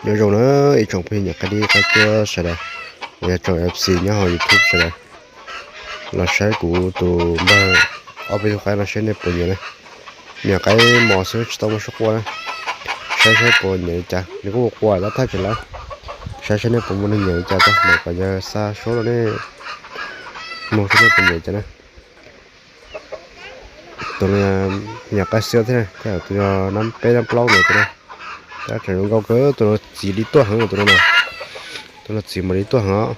Nyob zoo na ib tsoom phooj ywg niam qaib dib qaib cuab sawv daws, uas yog tsoom F C nyob hauv YouTube sawv daws, los saib kuv tus npawg ob peb tug qaib no saib nej puas nyiam na. Niam qaib mos xwb tsis tau muaj suab qua na. Saib saib puas nyiam li cas, nws kuj ua qua tab thaj tseem lawm. Saib saib nej puas muaj neeg nyiam li cas tso, mas kom yawg xa suab rau nej mloog saib nej puas nyiam li cas na. Tus no niam qaib xiab thiab, tus no nab peb nab plaub ntawd tus no. Tab tseem zoo nkauj kawg, tus no txiv dib tuaj heev tus no na. Tus no txiv mas dib tuaj heev os.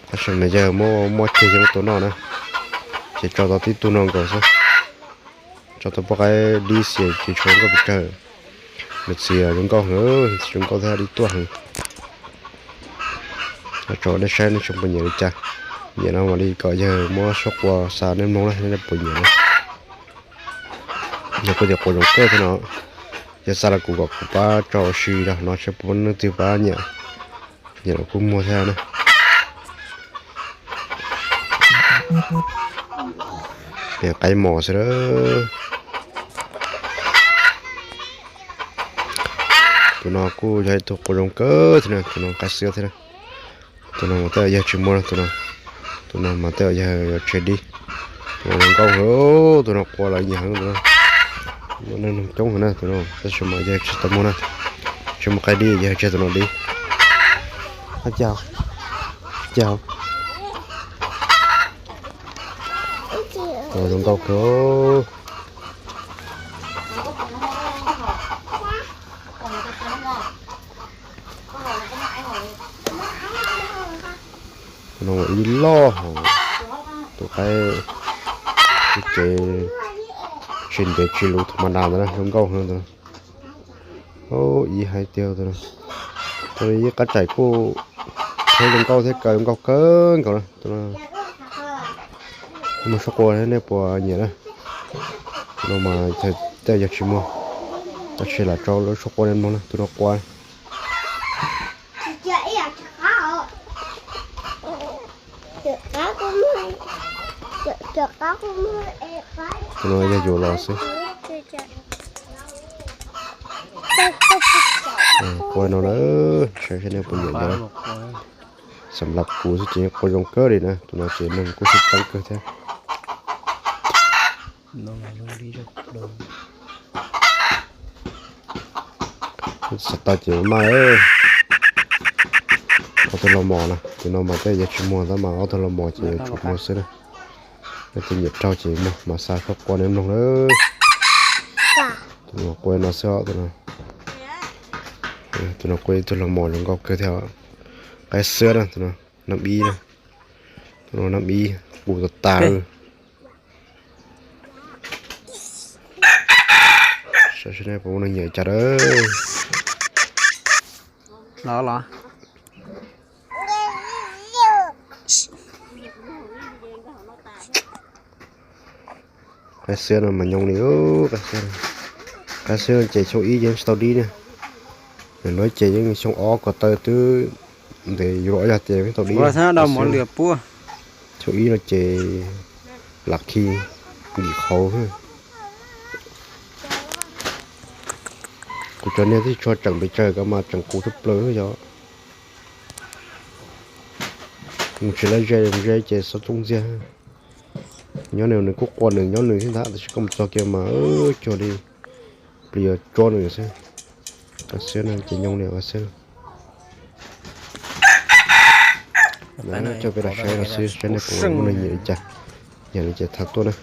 Tab sis mas yawg muab muab ceg yawg muab tua noj na, ces tso tau tib tug no nkaus xwb. Tso tau poj qaib dib xiam ces tshuav nkauj pes tsawg. Nws txiv zoo nkauj heev, txiv zoo nkauj thiab dib tuaj heev. Tso nej saib nej tseem puas nyiam li cas, nyiam no mam li kom yawg muab suab qua xa nej mloog na, nej puas nyiam na. Yog kuj tias qua zoo kawg thiab no, yog xa los kuv kom kuv pab tso ua si rau no seb puas muaj leej twg pab nyiam, nyiam los kuj muag thiab na. Niam qaib mos xwb na. Tus no kuj yog ib tug qua zoo kawg thiab na, tus no qaib xiab thiab na. Tus no mas tej zaum yawg tsis muag na, tus no, tus no mas tej zaum yawg yuav tseg dib. Tus no zoo nkauj heev, tus no qua los nyiam heev tus no. Muaj neeg coob heev na tus no, tab sis mas yawg tsis tau muag na. Tsis muaj qaib dib yawg tseg tus no dib. Cas, cas, tus no zoo nkauj kawg. Tus no ib loj hos, tus qaib ces tsis ntev tsis luv tus mas nas ntawd na, zoo nkauj heev tus no. Ib hais tias tus no, tus no ib qab tsaim kuj zoo nkauj thiab kaw zoo nkauj kawg nkaus na tus no. Muab suab qua nej puas nyiam na. Tus no mas tej yawg tsis muag, tab sis lam tso lub suab qua nej mloog na, tus no qua. Tus no yog yuav los xwb. Qua no lawm, saib saib nej puas nyiam ntawd. Xam lab kuv xwb ces qua zoo kawg li na, tus no ces neeg kuj sib txeeb kawg thiab. Xav tau ces maj, ob tug los mos na, tus no mas tej yawg tsis muag tab mas ob tug los mos ces yuav tsum muag xwb na. Leej twg nyiam raug ces muag mas xa suab qua nej mloog na. Tus no qua no xwb os, tus no, tus no qua ib tug los mos zoo nkauj kawg thiab. Qaib xiab na, tus no nab ib na, tus no nab ib, qus tas tas. Saib saib nej puas muaj neeg nyiam cas dawb. Los los. Qaib xiab no mas nyoo li, qaib xiab, qaib xiab ces xyoo ib yeej tsis tau dib na. Nws lub ces yeej xyoo ob ko taw twb ntev yuav luag ob yog ces tau dib. Xyoo ib no ces lam khi nkim qhauv. Kuv cov niag tib tshua tseem pes tsawg ko mas tseem qus tshaj plaws yog. Mus tsis laj ze, mus ze ces xov txob ntxiag. Nyob nws, nws kuj qua nws nyob nws thiab ntag, tab sis koj mus txog kiag mas cuag li plis yuav tsuab nws xwb. Qab xiab no ces nyoo li qab xiab. Coj peb los saib los xwb saib nej puas muaj neeg nyiam li cas, nyiam li ces tham tuaj na.